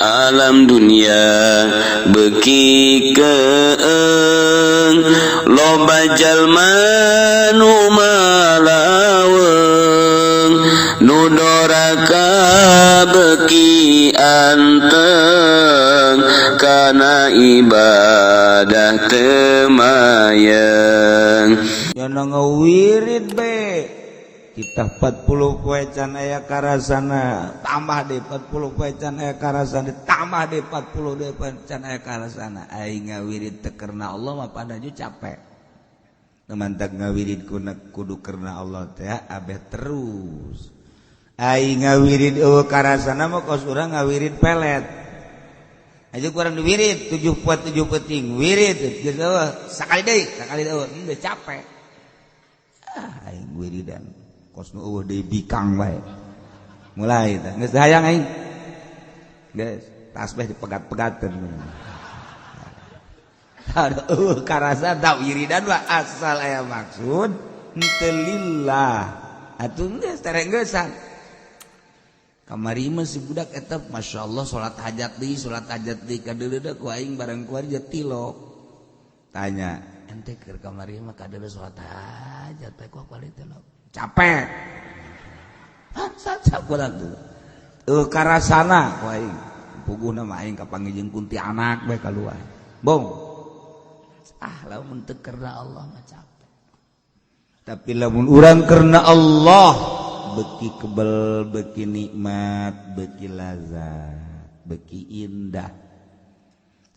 Alam dunia beki keeng, loba jalma nu malaweng, nu doraka beki anteng kana ibadah teu mayeng. Yana ngawirid be kita 40 poe can aya karasana, tambah deh 40 poe can aya karasana, tambah deh 40 deh poe can aya karasana. Aing ngawirid teu karena Allah mah pada ju capek. Mantak ngawirid kudu karena Allah teh abeh terus. Aing ngawirid eueuh karasana mah kos urang ngawirid pelet aja, kurang diwirid 7 poe 7 peuting wirid geus eueuh sakali deui, sakali deui geus capek. Ah, aing wiridan kos nu eueuh deui bikang bae mulai tah geus hayang aing, geus tasbih dipegat-pegateun. Aduh, karasa tak wiridan mah asal aya maksud henteu lillah atuh geus terenggesan. Kamari mah si budak eta Masya Allah salat hajat deui, salat hajat deui, kadeuleuh ku aing barang kuari tilok. Tanya ente keur kamari mah kadeuleuh salat hajat teh ku kuari tilok capek. Bangsat sakulah tuh. Karasana ku aing puguhna mah aing kapanggih jeung kuntianak bae kaluar. Bong. Ah, lamun teu karena Allah mah capek. Tapi lamun urang karena Allah beki kebel, beki nikmat, beki lazat, beki indah.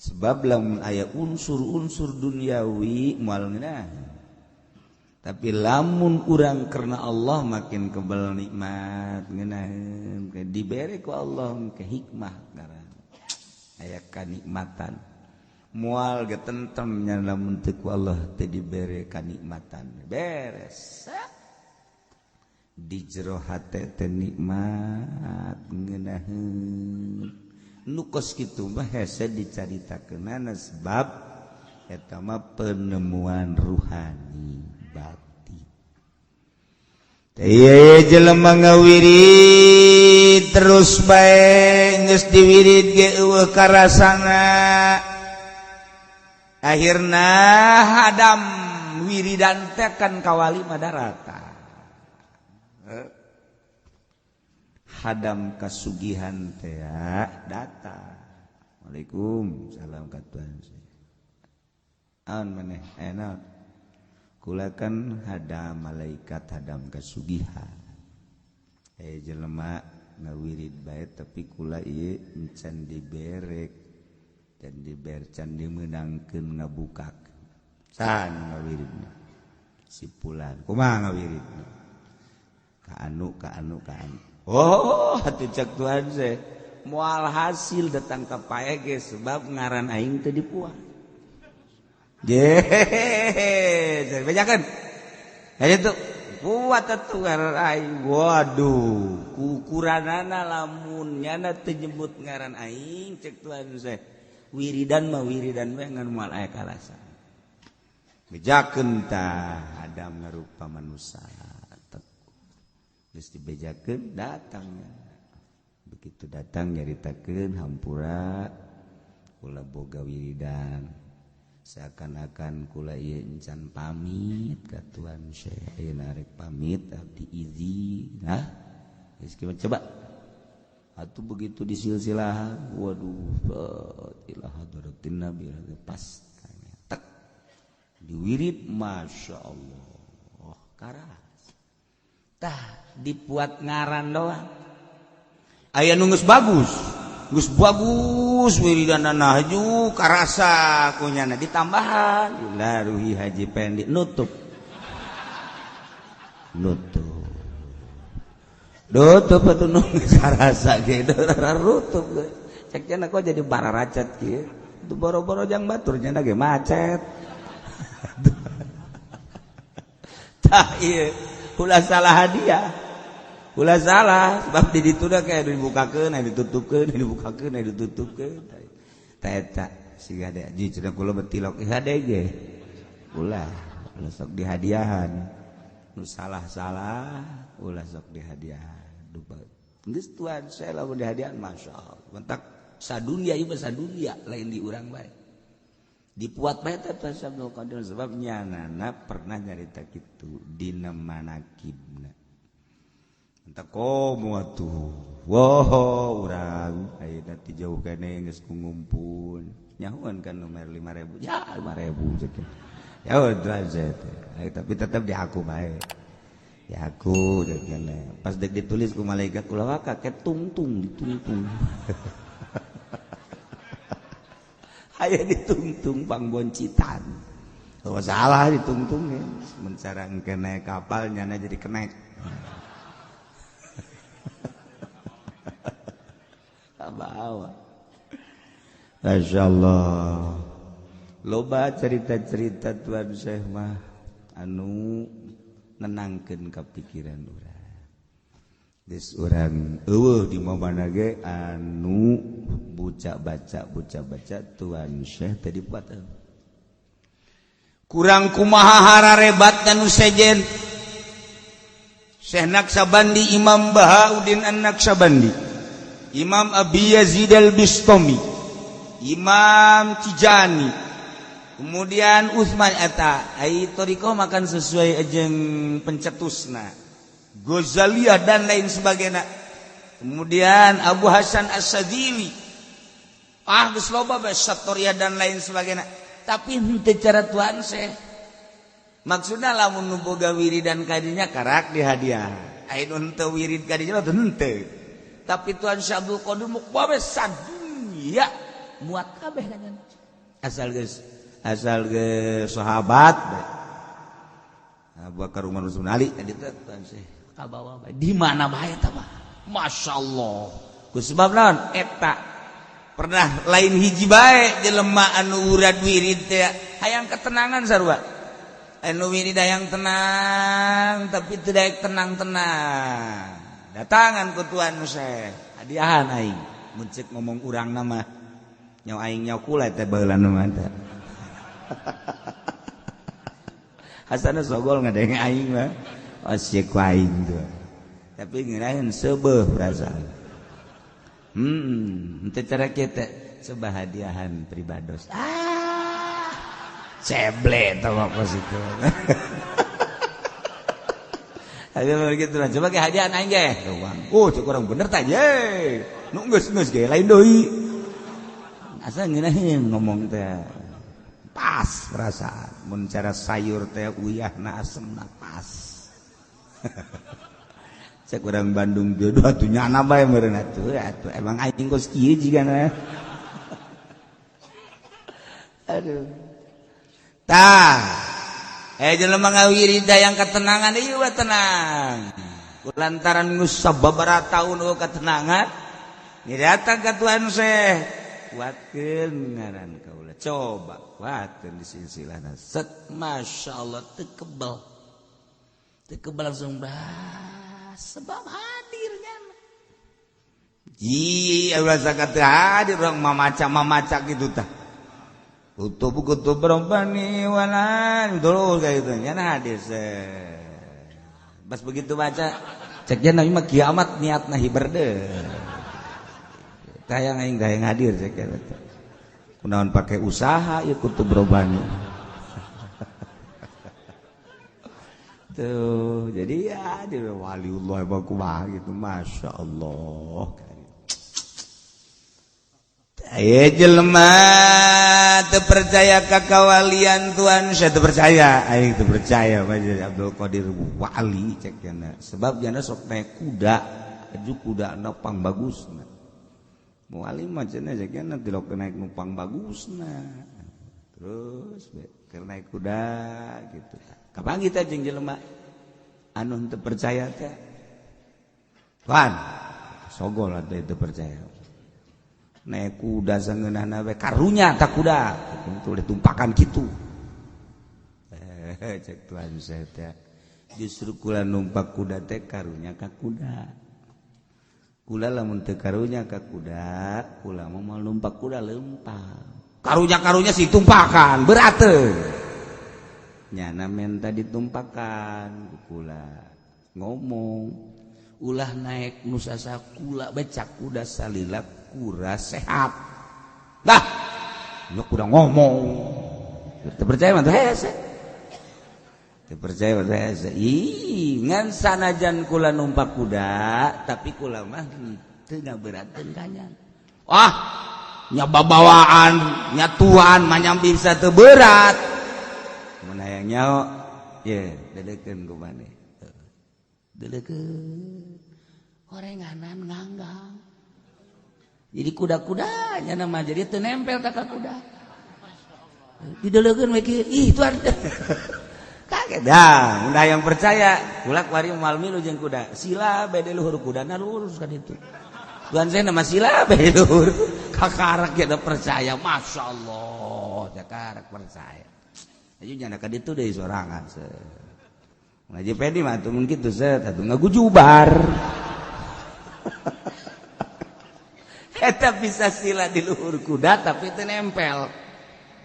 Sebab lamun aya unsur-unsur duniawi moal ngeunah. Tapi lamun urang karena Allah makin kebel, nikmat, ngeunaheun, dibere ku Allah ke hikmah ngaran. Aya kanikmatan. Moal ge tentrem nya lamun teu ku Allah teu dibere kanikmatan. Beres. Di jero hate teh nikmat, ngeunaheun. Nu kos kitu mah hese dicaritakeunana sebab eta mah penemuan ruhani batin. Teh jelema ngawirid terus bae, geus diwirid ge eueuh karasana. Akhirna hadam wiridan teh kan kawali madarata. Hadam kasugihan teh datang. Waalaikumsalam ka Tuhan. An maneh enak. Kula kan hadam malaikat hadam kasugihan. Eh, jelema ngawirid bae tapi kula ieu encan diberek dan diber can dimeunangkeun ngabukakeun. Saha nu ngawiridna? Si pulan. Kumaha ngawiridna? Ka anu, ka anu, ka anu. Oh, atuh cek Tuhan seh. Moal hasil datang ka pae ge sebab ngaran aing teu dipuah. Je, bejakeun. Jadi tuh kuat atuh ngaran aing. Waduh, kukuranana lamun nyana teu nyebut ngaran aing cek Tuhan seh. Wiridan mah wiridan we ngan moal aya karasa. Bejakeun tah hadam ngarupa manusia. Geus dibejakeun datangnya. Begitu datang nyaritakeun, hampura kula boga wiridan. Seakan-akan kula ieu encan pamit ka Tuan Syekh, ayeuna rek pamit abdi izin. Nah, geus coba. Atuh begitu disilsilah, waduh, ila hadratin Nabi pas tek diwirid, Masya Allah, karas. Tah dibuat ngaran doang. Aya nu geus bagus, geus bagus wiridanana haju karasa kunyana ditambahan ila ruhi Haji Pendi nutup. Nutup. Nutup atuh nu geus karasa ge rutup. Cek cenah kok jadi bararacat kieu. Itu boro-boro jang batur cenah ge macet. Tah ieu ulah salah hadiah. Ulah salah sebab di ditu da kayak dibukakeun, aya ditutupkeun, dibukakeun, aya ditutupkeun. Tah eta siga de ji cenah kula betilok hade ge. Ulah, ulah sok dihadiahan. Nu salah-salah ulah sok dihadiahan. Dupa. Geus Tuhan saya lamun dihadiahan masyaallah. Mentak Sadunia ieu mah sadunia lain di urang bae. Dipuat bae teh Tuan Syekh Abdul Qadir sebab nyanana pernah nyarita kitu dina manakibna. Entah komo atuh. Wow, urang ayeuna ti jauh kene geus ngumpul. Nyahuan kan nomor 5.000. Ya 5.000 cek. Ya udah teh. Tapi tetap diaku bae. Ya aku cek kene. Pas dek ditulis ku malaikat kula waka ketungtung ditungtung. Aya ditungtung pangboncitan. Oh salah ditungtung ya. Mencara engke naik kapal nyana jadi kenek. Bawa. Masya Allah. Loba cerita-cerita Tuan Syekh mah anu nenangkeun ka pikiran urang. Geus urang eueuh di mana ge anu baca baca Tuan Syekh tadi buat kurang kumaha hararebat nu sejen Syekh Naqsabandi Imam Bahauddin An-Naqsabandi Imam Abi Yazid Al-Bistami Imam Tijani kemudian Utsman eta ai thariqah makan sesuai jeung pencetusna Ghazaliyah dan lain sebagainya. Kemudian Abu Hasan As-Sadzili ah geus loba bae Satoriyah dan lain sebagainya. Tapi henteu cara Tuan Syekh. Maksudna lamun nu boga wiridan kadinya karak di hadiah. Ai nu henteu wirid kadinya mah henteu. Tapi Tuan Syekh Abdul Qadir muk bae sadunya muat kabeh kan. Asal geus sahabat bae. Abu Bakar Umar Utsman Ali tadi Tuan Syekh kabawa bae. Di mana bae eta mah? Masyaallah. Ku sebab naon? Eta pernah lain hiji bae jelema anu urad wirid teh hayang ketenangan sarua. Anu wirid hayang tenang tapi teu daek tenang-tenang. Datangan ku Tuan Syekh, hadiahan aing. Mun ceuk ngomong urang nama nyawa aing nyawa kula teh baheula mah teh. Hasana sogol ngadenge aing mah. Asyik ku aing tuh. Tapi ngeunaheun seubeuh perasaan. Henteu cara kita coba hadiahan pribados. Ah, ceble tau apa situ. Ayo begitu lah. Coba ke hadiahan aing ge. Oh, cek orang bener tah ye. Nu geus geus ge lain deui. Asa ngeunaheun ngomong teh. Pas perasaan. Mun cara sayur teh uyahna asemna pas. Cek orang Bandung jodoh atuh nyana bae meureun atuh atuh emang aing kos kieu jigana. Aduh. Tah. Jelema ngawirid yang ketenangan ieu we tenang. Kulantaran geus sababaraha taun eueuh ketenangan, ni datang ka Tuan Syekh, kuatkeun ngaran kaula. Coba kuatkeun di silsilahna. Set masyaallah teu kebel. Teu kebel langsung bah sebab hadirnya. Ji, ulah sakat hadir urang mamaca-mamaca kitu tah. Kutub-kutub robbani walan terus kayak gitu. Nya hadir. Pas begitu baca ceknya nabi mah kiamat niatna hiber deh. Tayang aing hayang hadir cek eta. Kunaon pake usaha ieu kutub robbani. Tuh, jadi ya dia waliullah kumaha gitu, Masya Allah. Ayo jelema teu percaya ka kawalian Tuhan, saya teu percaya, aing teu percaya Abdul Qadir wali cek jana. Sebab jana sok naik kuda, aju kudana pang bagusna. Wali mah cenah cek jana tilok naik numpang bagusna. Terus keur naik kuda gitu. Kapan kita jeung jelema anu teu percaya teh? Tuhan, sogol atuh teu percaya. Naik kuda sangeunahna we karunya tak kuda itu ditumpakan kitu. Cek Tuhan saya teh justru kula numpak kuda teh karunya ka kuda. Kula lamun teu karunya ka kuda, kula mah moal numpak kuda leumpang. Karunya-karunya si tumpakan berat teu. Nyana menta ditumpakan kula ngomong. Ulah naik nu sasakula becak kuda salila kura sehat. Dah, lu kuda ngomong. Teu percaya mah teh hese. Teu percaya mah teh hese. Ih, ngan sanajan kula numpak kuda, tapi kula mah teu ngaberatkeun kanyan. Wah, nya babawaan, nya tuan mah nya bisa teu berat. Mun hayang nyaho, ye, dedekeun ku maneh. Dedekeun. Horenganan nganggang. Jadi kuda-kudanya nama jadi teu nempel ka kuda. Dideleukeun we kieu, ih tuan. Kaget dah, udah yang percaya, kula kuari moal milu jeung kuda. Sila bae luhur kudana lurus kan itu. Tuan saya nama sila bae luhur. Kakarak kita percaya, Masya Allah, kakarak percaya. Ayo nyana ka ditu deui sorangan. Ngaji pedi mah atuh mun kitu set atuh ngagujubar. Eta bisa sila di luhur kuda tapi teu nempel.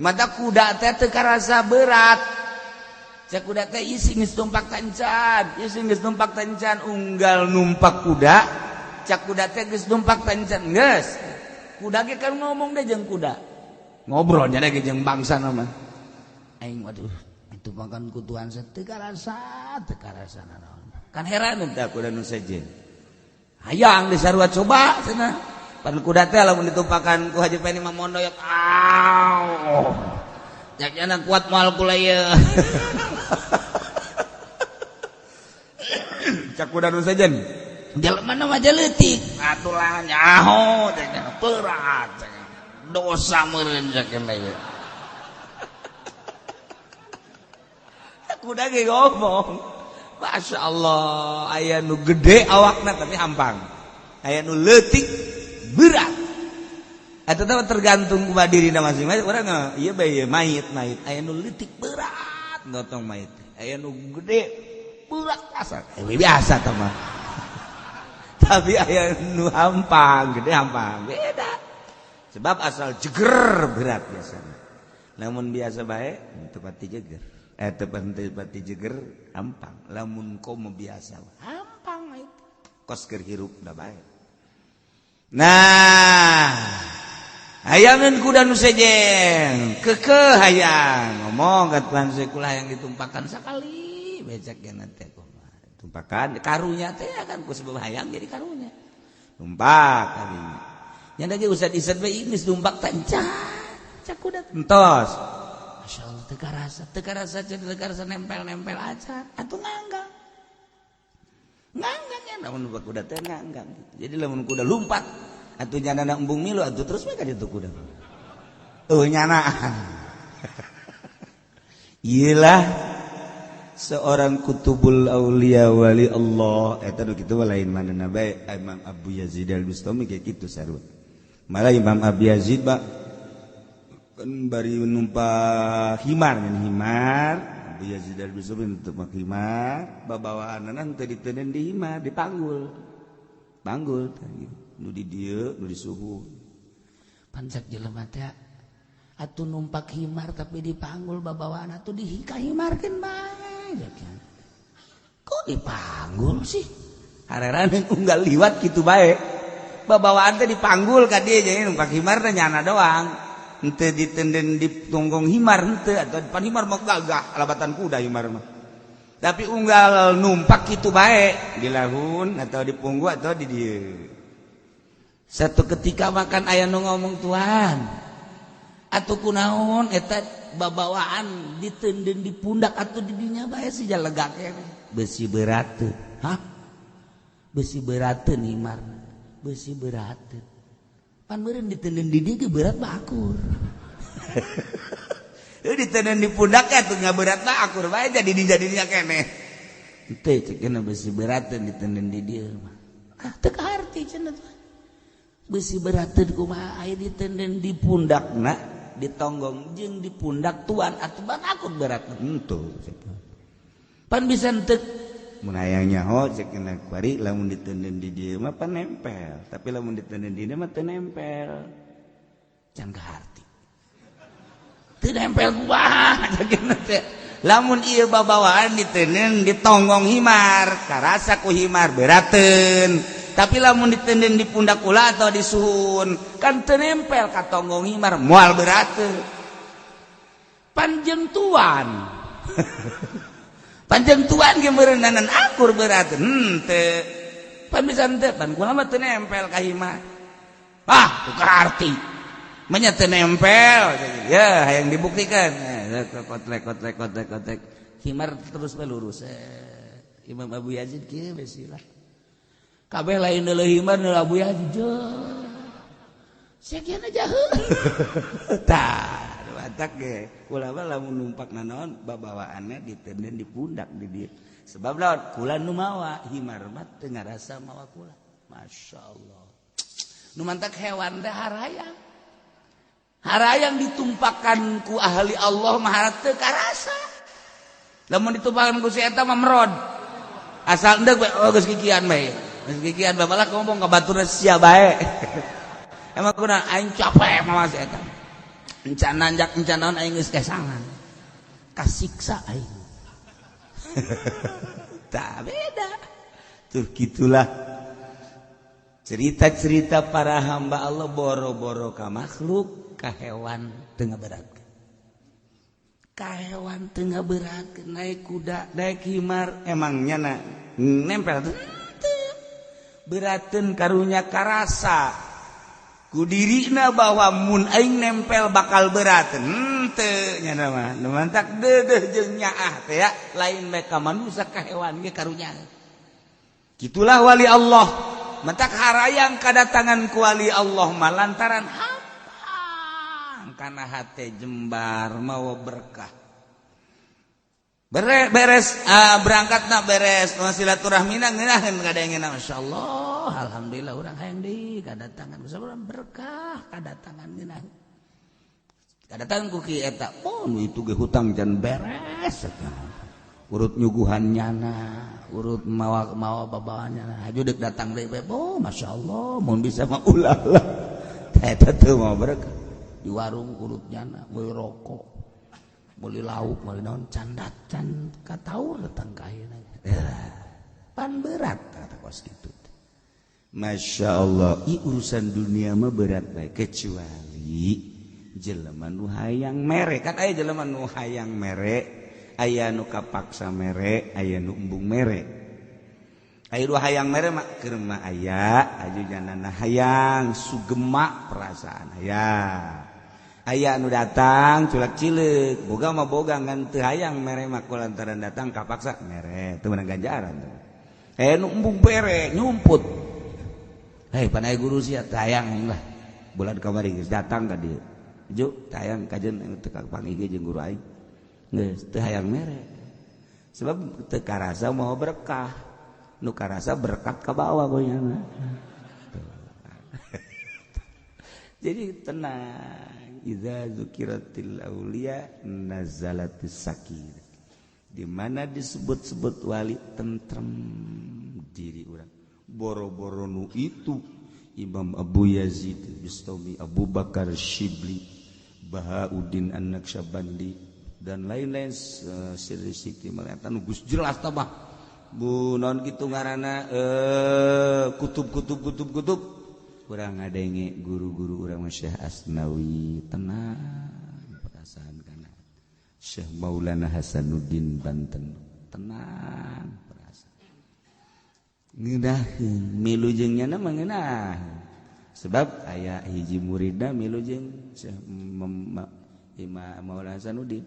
Mata kuda teh teu karasa berat. Cek kuda teh isi geus numpak tancan, isi geus numpak tancan unggal numpak kuda, cek kuda teh geus numpak tancan geus. Kuda ge kan ngomong deh jeung kuda. Ngobrol nya ge jeung bangsa mah. Aing waduh, itu makan kutuan teu karasa, teu karasa nanaon. Kan heran teh kuda nu sejen. Hayang disarua coba cenah. Pan kuda teh lamun ditumpakan ku Haji Peni mah mondoyok. Aw. Caknya kuat moal kula ieu. Cak kuda nu sejen. Jelema mah leutik, atulah nyaho caknya berat. Dosa meureun caknya ieu. Kuda ge ngomong. Masya Allah, aya nu gede awakna tapi hampang. Aya nu leutik berat. Eta teh tergantung kumaha dirina masing-masing. Urang ieu bae ieu mayit-mayit. Aya nu leutik berat gotong mayit. Aya nu gede berat asal. Biasa teh mah. Tapi aya nu hampang, gede hampang. Beda. Sebab asal jeger berat biasanya. Lamun biasa bae teu pati jeger. Teu pati jeger hampang. Lamun komo biasa hampang mayit. Kos keur hirup da bae. Nah, hayangan kuda nu sejen, kekeh hayang ngomong ka tuan sekolah yang ditumpakan sekali becak ge teh kumaha. Tumpakan karunya teh kan ku sebab hayang jadi karunya. Tumpak kadinya. Nya ge usah diset we geus tumpak tanca. Cak kuda entos. Masyaallah teu karasa, teu karasa nempel-nempel aja. Atuh nganggang. Nganggang ya lamun kuda teh nganggang. Jadi lamun kuda lumpat atuh nyana embung milu atuh terus we ka ditu kuda. Eueuh nyanaan. Iyalah seorang kutubul aulia wali Allah eta nu kitu lain manehna bae Imam Abu Yazid Al-Bustami kayak kitu sarua. Malah Imam Abu Yazid ba kan bari numpak himar ngan himar Abu Yazid Al-Bustami numpak himar babawaanana teu diteuneun di himar dipanggul. Panggul nu di dieu nu di suhu. Pancak jelema teh atuh numpak himar tapi dipanggul babawaan atuh dihikahimarkeun bae. Kok dipanggul sih? Hareran unggal liwat kitu bae. Babawaan teh dipanggul ka dieu jadi numpak himar teh nyana doang. Henteu ditenden di tunggong himar henteu atuh pan himar mah gagah alabatan kuda himar mah. Tapi unggal numpak kitu bae di lahun atau di punggu atau di dieu. Satu ketika makan aya nu ngomong tuan atuh kunaon eta babawaan ditenden di pundak atuh di dinya bae si jalega keneh. Besi berat. Hah? Besi berateun himar. Besi berateun. Pan meureun ditenden di dieu ge berat mah akur. Ditenden di pundak atuh nya berat mah akur bae jadi dijadinya keneh. Henteu cek besi berateun ditenden di dieu mah. Ah teu kaharti cenah tuh. Besi berateun kumaha aya ditenden di pundakna ditonggong jeung di pundak tuan atuh ban akur berat henteu. Pan bisa henteu mun hayang nyaho cek kuari lamun ditenden di dieu mah pan nempel, tapi lamun ditenden di dieu mah teu nempel. Can kaharti. Teu nempel kumaha cek teh. Lamun ieu babawaan diteundeun ditonggong himar, karasa ku himar berateun. Tapi lamun diteundeun di pundak kula atau di suhun, kan teu nempel ka tonggong himar, moal berateun. Panjeng tuan. Panjeng tuan ge meureunnanan akur berateun. Henteu. Pan bisa henteu, pan kula mah teu nempel ka himar. Ah, teu arti. Manya teu nempel. Ya, hayang dibuktikan. Kotlek kotlek kotlek kotlek. Himar terus bae lurus. Imam Abu Yazid kieu we sila. Kabeh lain deuleu himar deuleu Abu Yazid. Sekian aja. Tah, batak ge. Kula mah lamun numpak nanaon babawaanna diteundeun di pundak di dieu. Sebab lawan kula nu mawa himar mah teu ngarasa mawa kula. Masya Allah. Nu mantak hewan teh harayang. Harayang ditumpakan ku ahli Allah mah teu karasa. Lamun ditumpakan ku si eta mah merod. Asal endek bae, oh geus kikian bae. Geus kikian bae malah ngomong ka batur sia bae. Emang kuna aing capek mawa si eta. Encan nanjak encan naon aing geus kesangan. Kasiksa aing. Tak beda. Tuh gitulah cerita-cerita para hamba Allah boro-boro ka makhluk, ka hewan teu ngaberat. Ka hewan teu ngaberat, naik kuda, naik himar, emangnya na nempel tuh. Berateun karunya karasa. Ku dirina bahwa mun aing nempel bakal berateun. Henteu nya mah. Nu mantak deudeuh jeung nyaah teh ya, lain bae ka manusia ka hewan ge karunya. Gitulah wali Allah. Mentak harayang kedatangan ku wali Allah mah lantaran hampang kana hate jembar mawa berkah. Beres berangkatna beres silaturahmina ngeunaheun kadengena masyaallah alhamdulillah urang hayang deui kadatangan urang berkah kadatangan ngeunaheun. Kadatangan ku ki eta oh nu itu ge hutang can beres eta. Urut nyuguhan nyana, urut mawa mawa babawaan nyana. Haju deuk datang deui bae. Oh masyaallah mun bisa mah ulah lah. Eta teu mawa berkah. Di warung urut nyana meuli rokok, meuli lauk, meuli naon candat can kataur datang ka ayeuna. Pan berat kata kos kitu. Masya Allah, i urusan dunia mah berat bae kecuali jelema nu hayang mere. Kan aya jelema nu hayang mere, aya nu kapaksa mere, aya nu embung mere. Aya nu hayang mere mah keur mah aya, aju janana hayang sugema perasaan aya. Aya nu datang culak cileuk, boga mah boga ngan teu hayang mere mah ku lantaran datang kapaksa mere, teu meunang ganjaran tuh. Aya nu embung bere nyumput. Hei pan aya guru sia teu hayang lah. Bulan kamari geus datang ka dieu. Ju teu hayang kajeun teu kapanggih jeung guru aing. Geus teu hayang mere. Sebab teu karasa mawa berkah. Nu karasa berkat ka bawah goyangna. Jadi tenang. Iza zukiratil auliya nazalatis sakinah. Di mana disebut-sebut wali tentrem diri urang. Boro-boro nu itu Imam Abu Yazid Bistami, Abu Bakar Shibli, Bahauddin An-Naqsyabandi dan lain-lain, Sirri Siti Malaitan geus jelas tah mah. Bu naon kitu ngaranna kutub kutub kutub kutub. Urang ngadenge guru-guru urang Syekh Asnawi tenang perasaan kana Syekh Maulana Hasanuddin Banten tenang perasaan ngeunaheun milu jeung nyana mah ngeunaheun sebab aya hiji muridna milu jeung Syekh Imam Maulana Hasanuddin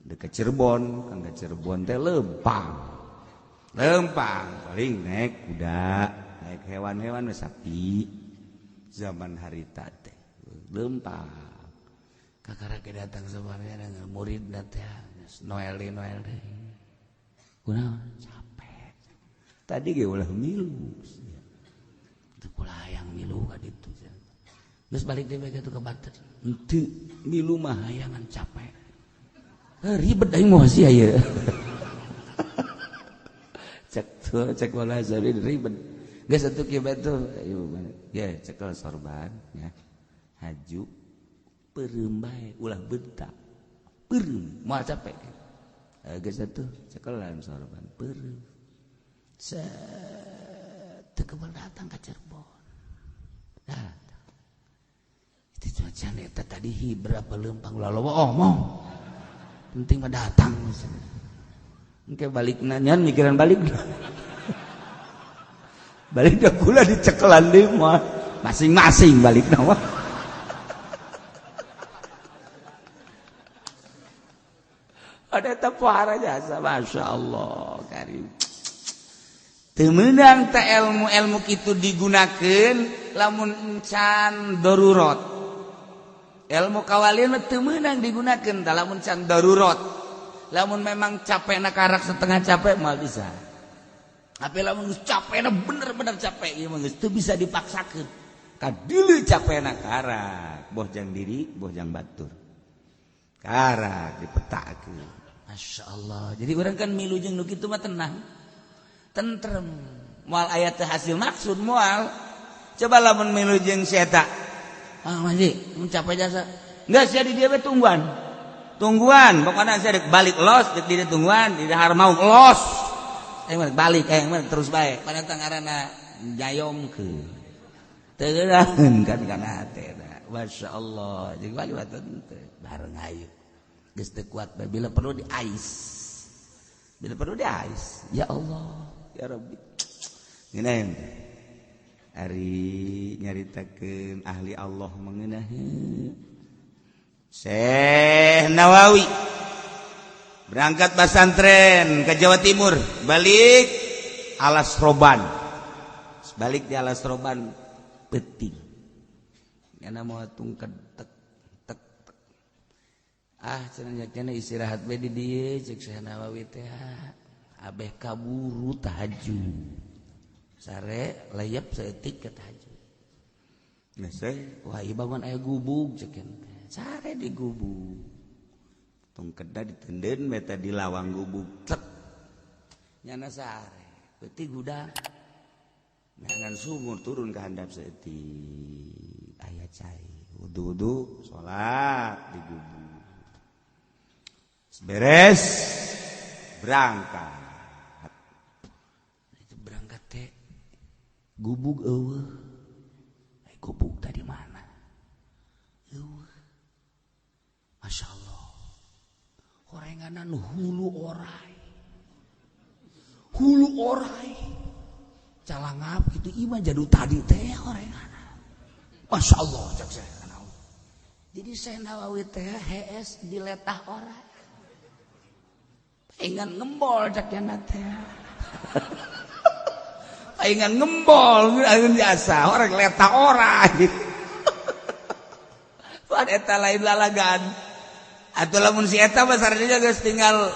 dekat Cirebon. Kang ka Cirebon teh lempang lempang paling naik kuda, naik hewan-hewan sapi zaman harita teh lempang. Kakara ge datang sebenarnya dengan murid teh Noel Noel deui kunaon capek tadi ge ulah milu teu kula hayang milu ka ditu geus balik deui bae ka Banten henteu milu mah hayangan capek ribet aing mah sia ieu. Cek tuh cek wala jadi ribet geus atuh kieu bae tuh ya cekel sorban ya haju peureum bae ulah bentak peureum moal capek. Geus atuh cekelan sorban peureum. Set teu kebal datang ka Cirebon. Datang. Itu cuaca eta tadi berapa leumpang laloba omong. Penting mah datang. Engke balik nanya mikiran balik. Balik dah kula dicekelan deui mah. Masing-masing balik mah. Ada tepuara jasa, Masya Allah karim. Temenang teh ilmu-ilmu kitu digunakeun lamun encan darurat. Ilmu kawalian mah teu meunang digunakeun lamun can darurat. Lamun memang capekna karak setengah capek moal bisa. Tapi lamun geus capekna bener-bener capek ieu mah geus teu bisa dipaksakeun. Kadeuleu capekna karak, boh jang diri, boh jang batur. Karak dipetakeun. Masya Allah. Jadi orang kan milu jeung nu kitu mah tenang. Tentrem. Moal aya teh hasil maksud moal. Coba lamun milu jeung si eta. Ah manji, mencapai jasa. Enggak sia di dia we tungguan. Tungguan, pokoknya sia dek balik los, dek di dia tungguan, di dahar mau los. Aing balik, aing terus bae. Padahal teh ngaranna jayongkeun. Teu geunaheun kan kana hate. Masya Allah. Jeung balik mah teu bareng ayo. Geus teu kuat bae bila perlu di ais. Bila perlu di ais. Ya Allah, ya Rabbi. Ngeunaheun teh. Ari nyaritakeun ahli Allah mengenaheun. Syekh Nawawi berangkat pesantren ke Jawa Timur, balik Alas Roban. Balik di Alas Roban peuting. Nyana moal tungked tek tek tek. Ah cenah cenah istirahat we di dieu ceuk Syekh Nawawi teh. Abeh kaburu tahajud. Sare layap saeutik ke tahajud. Nah seh, wah ieu bangun aya gubug ceuk teh. Sare di gubug. Tong kedah ditendeun beta di lawang gubug. Tek. Nyana sare, peuting gudang. Nangan sumur turun ke handap saeutik. Aya cai, wudu-wudu salat di gubug. Beres berangkat. Itu berangkat teh gubug eueuh. Gubug tadi mana? Eueuh. Masya Allah. Horenganan hulu orai. Hulu orai. Calangap gitu ieu mah jadu tadi teh horenganan. Masya Allah cek saya. Jadi Syekh Nawawi teh hees diletah orai. Paingan ngembol cek nya teh. Paingan ngembol ayeuna biasa orang letah orai. Pan eta lain lalagan. Atuh lamun si eta mah sareng geus tinggal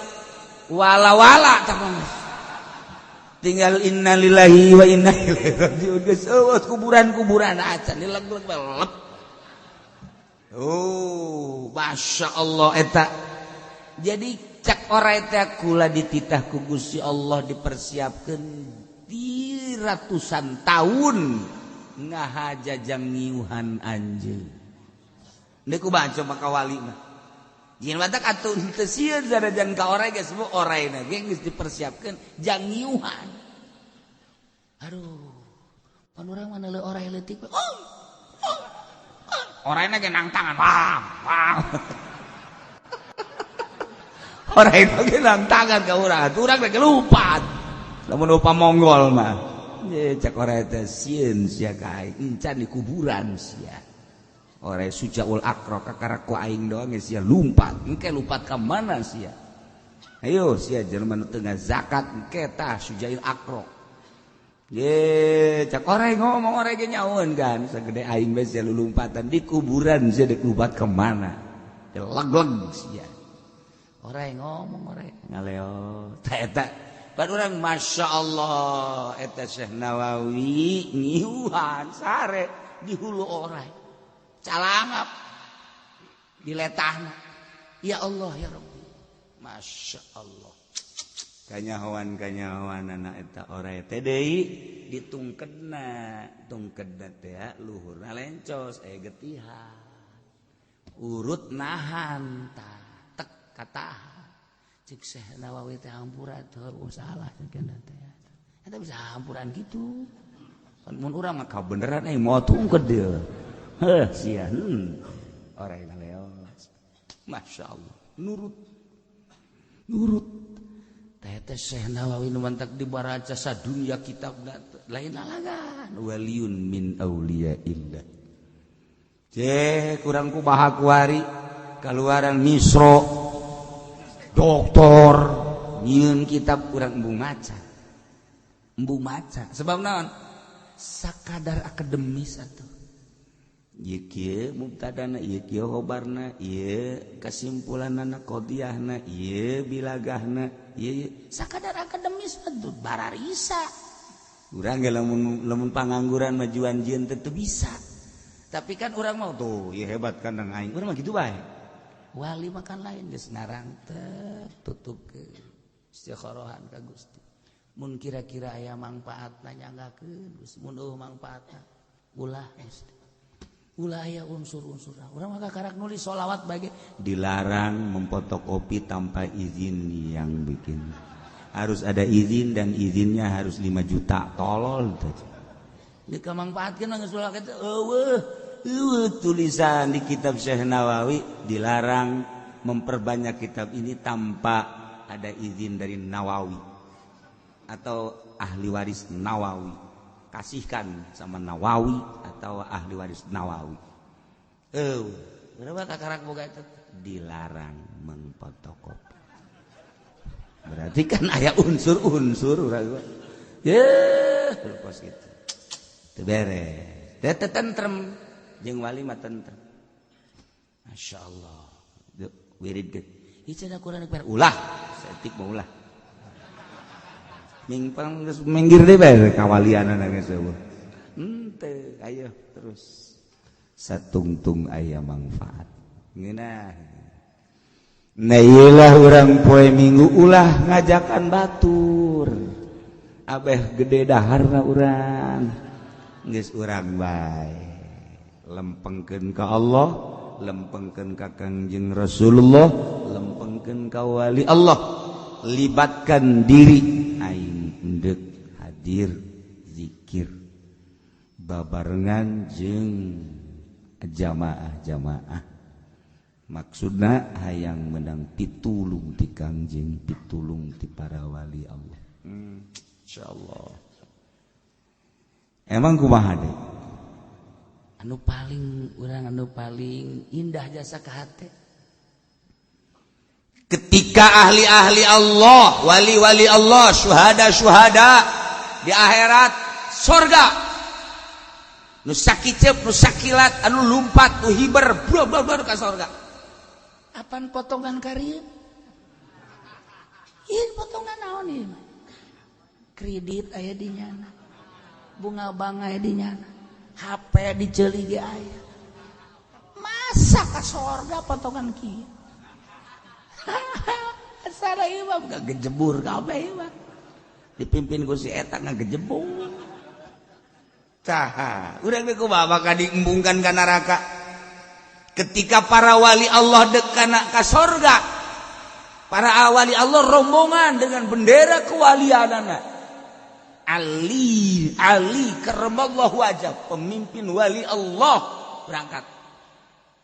wala-wala tah mah. Tinggal innalillahi wa inna ilaihi rajiun geus eueuh kuburan-kuburan acan dileg-leg lep. Oh, Masya Allah eta. Jadi cak orai teh kula dititah ku Gusti Allah dipersiapkeun di ratusan tahun ngahajajang ngiuhan anjeun. Deuk kumaha coba ka wali mah. Jieun batak atuh teu sieun sanajan ka orai geus semua oraina ge geus dipersiapkeun jang ngiuhan. Aduh, pan urang mah neuleuh orai leutik we. Oh. Oraina ge nang tangan. Wah, wah. Oraina ge nang tangan ka urang. Atuh urang ge lumpat. Lamun lupa Mongol mah. Ye cak orai teh sieun sia ka aing, encan di kuburan sia. Orai sujaul akro kakara ku aing doang sia lumpat. Engke lumpat ka mana sia? Ayo sia jelema nu teu ngazakat engke tah sujail akro. Ye cak orai ngomong orai ge nyaun kan sagede aing bae sia lulumpatan di kuburan sia dek lumpat ka mana? Leg-leg sia. Orai ngomong orai ngaleo tah eta. Bad urang Masya Allah eta Syekh Nawawi ngiuhan sare di hulu orai. Calangap diletahna. Ya Allah ya Rabbi. Masya Allah. Kanyahoan anak eta orai teh deui ditungkedna, tungkedna teh luhurna lencos aya getihan. Urut nahan tah tek katahan. Cek Syekh Nawawi teh hampura teh, oh salah cenah teh. Eta bisa hampuran gitu. Mun urang mah kabeneran euy moal tungkeut deui. Heuh sia. Orang ngaleos. Masya Allah, nurut. Nurut. Teh teh Syekh Nawawi nu mantak dibaraca sadunya kitabna lain lalagan waliyun min auliyaillah. Cek kurang kumaha kuari kaluaran Misro doktor nyieun kitab kurang embung maca. Embung maca sebab naon? Sakadar akademis atuh. Ieu kieu mubtadana, ieu kieu khobarna, ieu kesimpulanana, qadiyahna, ieu bilagahna, ieu sakadar akademis atuh bararisa. Urang ge lamun lamun pangangguran majuan jieun teu bisa. Tapi kan orang mau tuh, ya hebat kan aing. Urang mah gitu bae. Wali makan lain geus ngarang teh tutup ke istikharahan ka Gusti. Mun kira-kira aya mangpaatna nyanggakeun, geus mun eueuh mangpaatna ulah Gusti. Ulah aya unsur-unsur. Urang mah karak nulis sholawat bae dilarang memfotokopi tanpa izin yang bikin. Harus ada izin dan izinnya harus 5 juta. Tolol teh. Dika mangpaatkeun mah geus ulah kitu eueuh. Eueuh tulisan di kitab Syekh Nawawi dilarang memperbanyak kitab ini tanpa ada izin dari Nawawi atau ahli waris Nawawi. Kasihkan sama Nawawi atau ahli waris Nawawi. Berapa kakarak boga itu dilarang mengfotokopi. Berarti kan aya unsur-unsur urang. Ye, kos kitu. Teu beres. Teu tentrem jeung wali mah tentrem. Masya Allah. Wirid ge. Ieu cenah kurang ulah, saeutik mah ulah. Mingpang geus minggir deui bae kawalianana geus eueuh. Henteu, ayo terus. Satungtung aya manfaat. Ngeunah. Nah ieulah urang poe Minggu ulah ngajakan batur. Abeh gede daharna urang. Geus urang bae. Lempengkeun ka Allah, lempengkeun ka Kangjeng Rasulullah, lempengkeun ka wali Allah. Libatkan diri aing endek hadir zikir babarengan jeung jamaah-jamaah. Maksudna hayang menang pitulung ti Kangjeng, pitulung ti para wali Allah. Insyaallah. Emang kumaha deui? Anu paling urang anu paling indah jasa ka hate ketika ahli-ahli Allah, wali-wali Allah, syuhada-syuhada di akhirat sorga, nu sakiceup, nu sakilat, anu lumpat, nu hiber, bro bro bro ka sorga. Apan potongan karya? Ieu potongan naon ieu mah? Kredit aya di nyana, bunga bank aya di nyana, HP diceuli ge aya. Masa ka sorga potongan kieu? Salah ieu mah gejebur kabeh ieu mah. Dipimpin ku si eta ngagejebur. Tah, urang teh kumaha bakal diembungkan ka neraka? Ketika para wali Allah dek kana ka sorga, para wali Allah rombongan dengan bendera kewalianana. Ali, Ali karramallahu wajah, pemimpin wali Allah berangkat.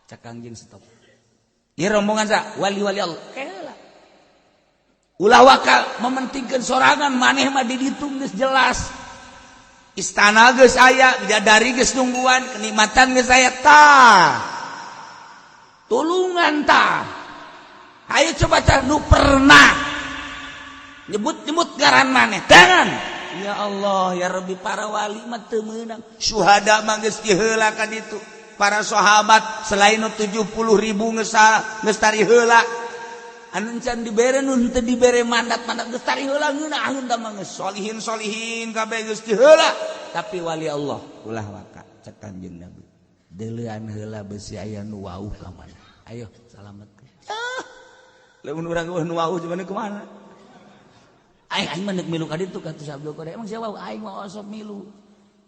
Cak Kangjeng stop. Ieu rombongan sa wali-wali Allah. Kela. Ulah wakal mementingkan sorangan maneh mah diditung geus jelas. Istana geus aya, bidadari geus nungguan, kenikmatan geus aya tah. Tulungan tah. Ayo coba cah nu pernah nyebut-nyebut ngaran maneh. Jangan. Ya Allah, ya Rabbi, para wali mah teu meunang. Syuhada mah geus diheula ka ditu. Para sahabat selain 70.000 geus geus tari heula. Anu can dibere nu henteu dibere mandat-mandat geus tari heula ngeunaheun da mah geus solihin-solihin kabeh geus diheula. Tapi wali Allah ulah waka cek Kanjeng Nabi. Deuleuan heula besi aya nu wauh ka mana. Ayo salametkeun. Ah. Lamun urang nu wauh cuman kumaha? Aing aing mah milu ka ditu ka tu Abdul Qadir. Emang sia wauh aing mah osok milu.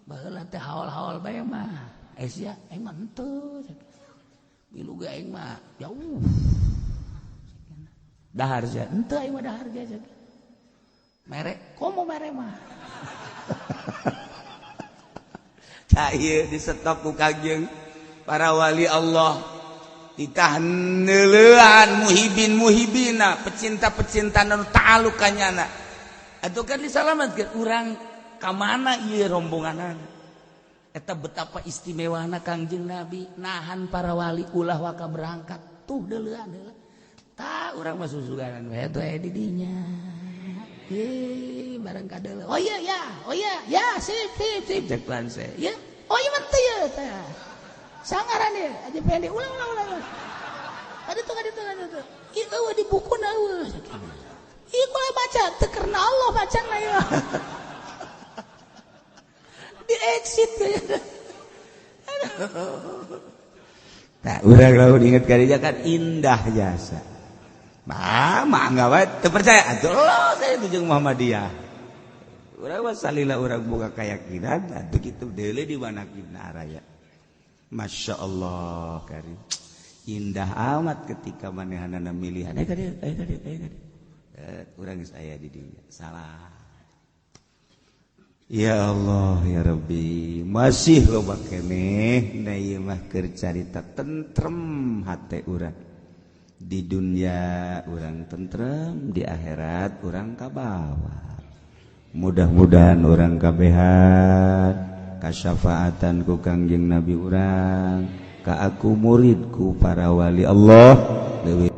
Baheula teh haol-haol bae mah. Eh sia aing mah henteu. Milu ge aing mah jauh. Dahar sia. Henteu, aing mah dahar jasa. Mere, komo mere mah. Tah ieu di stop ku Kangjeng para wali Allah. Titah neuleuan muhibin muhibina, pecinta-pecinta nu ta'aluk ka nyana. Atuh kan disalamatkeun urang ka mana ieu rombonganana. Eta betapa istimewana Kangjeng Nabi nahan para wali ulah waka berangkat. Tuh deuleuan heula. Tah urang mah susuganan we atuh aya di dinya. Ye, barang kadeuleu. Oh iya ya, oh iya ya, sip sip sip cek tuan saya. Ya, oh iya mah teu ya tah. Sangaran ieu, aja pendek ulang ulang ulang. Ada tuh, ada tuh, ada tuh. Ieu eueuh di bukuna eueuh. Ieu kulah baca teu karena Allah bacana ya. Di exit. Aduh. Tah urang lamun inget ka dinya kan indah jasa. Mah mangga wae teu percaya atuh Allah saya itu jeung Muhammadiyah. Urang mah salila urang boga keyakinan atuh kitu deuleu di mana kibna raya. Masya Allah karim. Indah amat ketika manehanana milihan. Eh kadieu, eh kadieu, eh kadieu. Urang geus aya di dinya. Salah. Ya Allah ya Rabbi, masih loba keneh na ieu mah keur carita tentrem hate urang. Di dunia urang tentrem, di akhirat urang kabawa. Mudah-mudahan urang kabehan kasyafaatan ku Kangjeng Nabi urang, ka aku muridku para wali Allah leuwih.